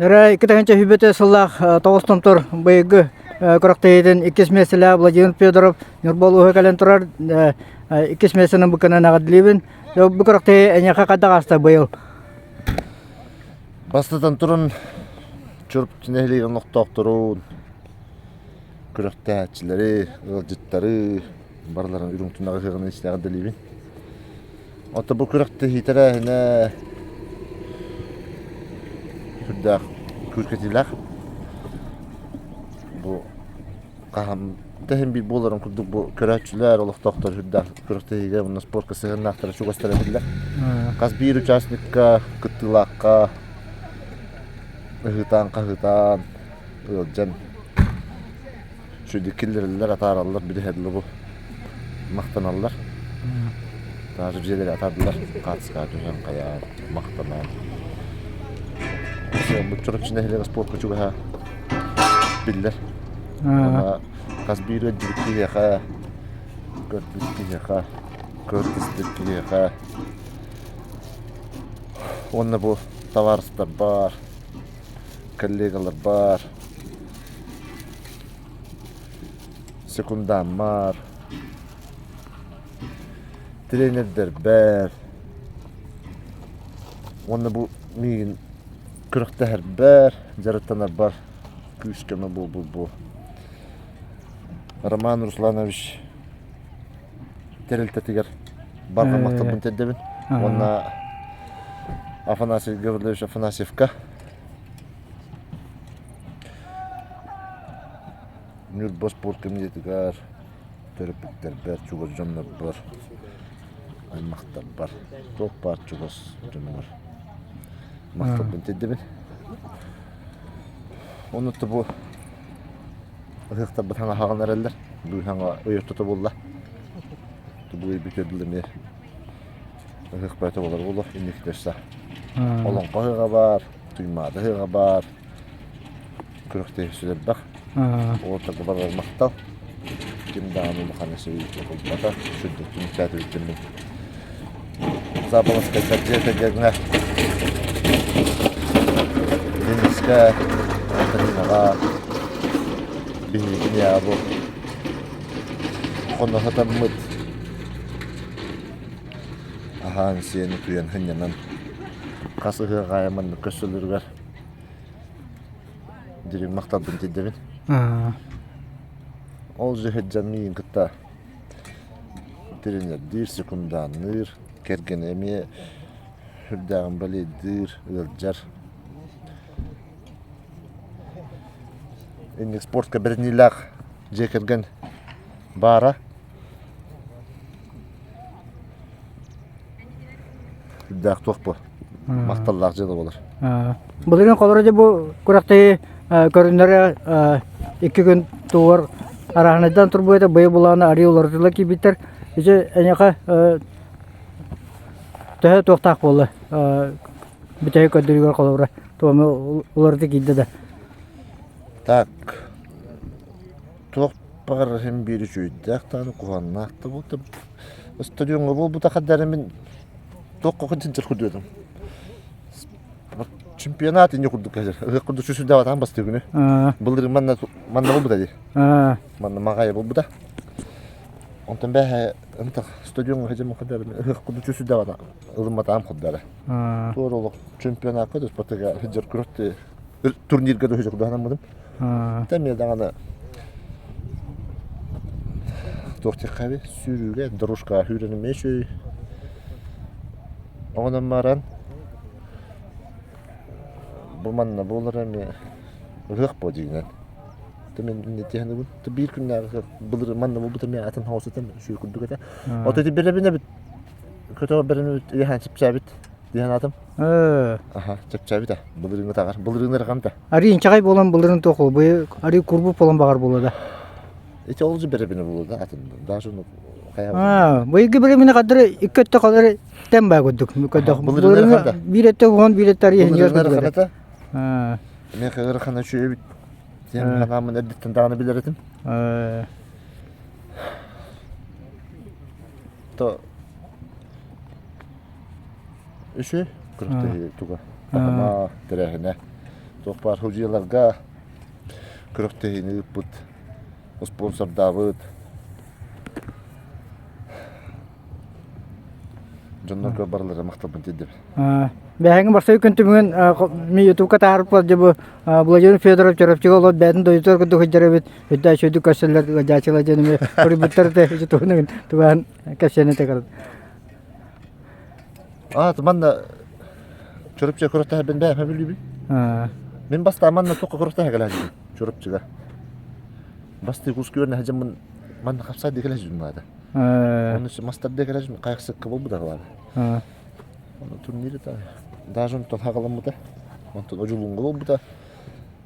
Эрэ 2007 сыллаах Тоҕус Томтор быйылгы күрэхтэһиитин иккис миэстэлээх Владимир Федоров Ньурба улууһа кэлэн турар. Иккис миэстэнэн буканан эҕэрдэлиибин. Бу күрэхтэһии эйиэхэ хайдах ааста быйыл? Бастатан туран Чурапчы нэһилиэгин олохтоохторун, күрэхтэһээччилэри, ыалдьыттары барыларын үрүҥ тунах ыһыаҕын истэҕин эҕэрдэлиибин. Ото бу күрэхтэһии тэрээһинэ сүрдээх күүркэтиилээх. Бу хаһан да иһин биир буоларын курдук бу көрөөччүлэр, олохтоохтор сүрдээх күрэхтэһиигэ уонна спортка сыһыаннаахтара чугастара биллэр. Хас биир участникка, кыттыылаахха ыһыытаан-хаһыытаан ыалдьан Үчүгэйдик киллэрэллэр, атаараллар, билиһэллэр бу махтаналлар. Даже дьиэлэри атаардылар, хаартыскаҕа түһэн хайаан, махтанан. Бу Чурапчы нэһилиэгэ спортка чугаһа биллэр. Уонна хас биир ыалдьыбыт киһиэхэ, көрбүт киһиэхэ, көрдүспүт киһиэхэ уонна бу табаарыстарбар, коллегаларбар Секундааммар, тренердэрбэр уонна бу миигин күрэхтэһэрбэр, дьарыктанарбар күүс-көмө буолбут бу Роман Русланович тэрилтэтигэр барҕа махталбын тиэрдэбин уонна Афанасий Гаврилович Афанасьевка Ньурба спорт комитетыгар төрөппүттэрбэр, чугас дьоннорбор, аймахтарбар, туох баар чугас дьонугар махталбын тиэрдэбин. Онно бу ыһыахтарбыт хаҥа хаҕан эрэллэр. Бу хаҥа ый ортото буолла. Бу ый бүтүөр дылы эмиэ ыһыах бөтө буолар буолуо инникитэ өссө. Олоҥхо ыһыаҕа баар, Туймаада ыһыаҕа баар, күрэхтэһии сүр элбэх. Уолаттарга барылар махтал. Ким даҕаны улахан эсэйиитэ булбата, сүрдүк түмүктээтибит мин. Заболоцкайдар дьиэ кэргэҥҥэ Денискэ, Антонинаҕа биһигини бу хоно сатаммыт аһаан-сиэн утуйан сынньанан хас ыһыах аайы маннык көрсөллөрүгэр дириҥ махталбын тиэрдэбин. Ол же сылдьан миигин кытта тренердиир, секунданныыр, кэргэнэ эмиэ сүрдээҕин балейдыыр, ыалдьар. Инник спортка бэриниилээх дьиэ кэргэн баара. Үрдээх туох бу махталлаах дьыала буолар. Былырыын холоро дьэ бу күрэхтэһии көрүннэрэ икки күн тугар арааһынайдан турбута быйыл булаана арыы уларытылла киирбиттэр. Ити эйиэхэ төһө туохтаах буолла бүтэһик көрдөрүүгэр холобура туому уларыта киирдэ да? Так туох баҕарар иһин биир үчүгэйдээх даҕаны куһаҕаннаах да буолта Стадиоҥҥа буолбута хардары мин туохха сылдьар курдук Чемпионат инньэ курдук кэлэр. Ыһыах курдук сүрдээҕэ бастыыр күнү. Былырыын манна манна буолбута дии. Манна маҕайа буолбута. Онтон бээһэ ынтах стадиоҥҥа сылдьан хардары ыһыах курдук сүрдээҕэ ылымматаҕым хардары. Туора олох чемпионакка да спартакка сылдьар күрэхти турнирга да сылдьар курдук Эмиэ даҕаны туох диэххэ сүүрүүгэ дорожкаҕа сүүрэн эмиэ үчүгэй. Оҕонон баран бу манна буолара эмиэ ыһыах буо дьиҥинэн. Мин инники биир күннээҕи ыһыах былыр манна буолбута эмиэ атын соҕус этэ үчүгэй курдук этэ. Ото ити бэрэбинэ эбит көтөҕө бэрэбинэбит ыйаһаан чэпчээбит дии санаатым. Аха чэпчээбит ээ былырыыҥҥы таҕар былырыын ыарахан этэ. Арыы инчэҕэй буолан былырын туох бу арыы курбук буолан баҕар буолуо да. Ити ол же бэрэбинэ буолуо да атын даже ну Аа, быйылгы бэрэбинэ хаддары икки өттө халары тэн баа курдук. Былырыҥҥы биир өттө уһун биир өттө арыы иһин курдук. Аа. Миэхэ ыарахана үчүгэй эбит. Сен ханааммын эрдэттэн даҕаны билэр этим. То Үсү күрэхтэһии туга таһыма тэрээһинэ. Туох баар судьуйаларга күрэхтэһиини ыыппыт, спонсордаабыт дьоннорго барылара махталбын тиэрдэбин. Бэһэҥҥи бастакы күн түмүгүн ми ютубка таһаарбыт дьэ бу Владимир Федоров Чурапчыга олор бэйэтин дойдутугар курдук сылдьар эбит үрдэ үчүгэйдик көрсөллөр ыалдьааччылар диэн эмиэ суруйбуттар этэ ити туһунан тугаан кэпсээн этэ кырат. Аа, манна Чурапчыга күрэхтэһэрбин бэйэм билибин. Мин бастаан манна туохха күрэхтэһэ кэлээччибин Чурапчыга. Бастыы кус күөрнэ сылдьаммын манна хапсаай кэлээччибин баата. Оны мастарда кэлээччибин хайахсыкка буолбута баата. Ону турнир это даже онтон хаҕаламмыта. Онтон одьулуунга буолбута.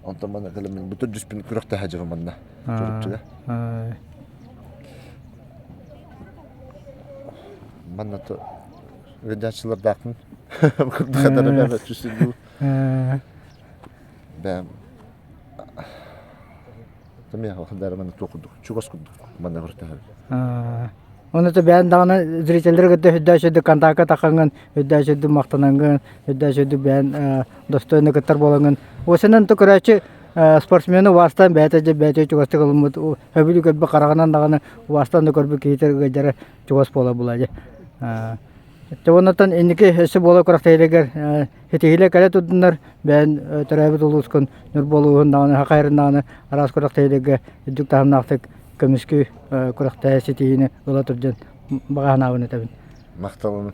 Онтон манна кэлэммин бу төрдүспүн күрэхтэһэ дьыбым манна Чурапчыга. Манна то ыалдьааччылардаахпын. Курдук бэбэ түсүлүү. Бэм Чугас курдук манна көрдөһөбүн. Оны то бэйэн даҕаны зрителлэри кытта үрдээ сүрдүк контакка тахаҥҥын, үрдээ сүрдүк махтанаҥҥын, үрдээ сүрдүк бэйэн достойно кыттар буолаҥҥын. Осенен то көрөөччү спортсмены убаастаан бэйэтэ дьэ бэйэтэ чугастык ылыммыт сөбүлүү көрбүт хараҕынан даҕаны убаастаан да көрбүт киһитэ ыалдьара чугас буола була дьэ. Дьэ оннуттан инники өссө буола күрэхтэһиилэригэр ситиһиилэр кэлэ турдуннар, бэйэн төрөөбүт улуускун Ньурба улууһун даҕаны, Саха сирин даҕаны араас күрэхтэһиилэргэ үрдүк таһымнаахтык көмүскүү күрэхтэһэ ситиһиини ыла турдун баҕа санаабын этэбин. Махталын.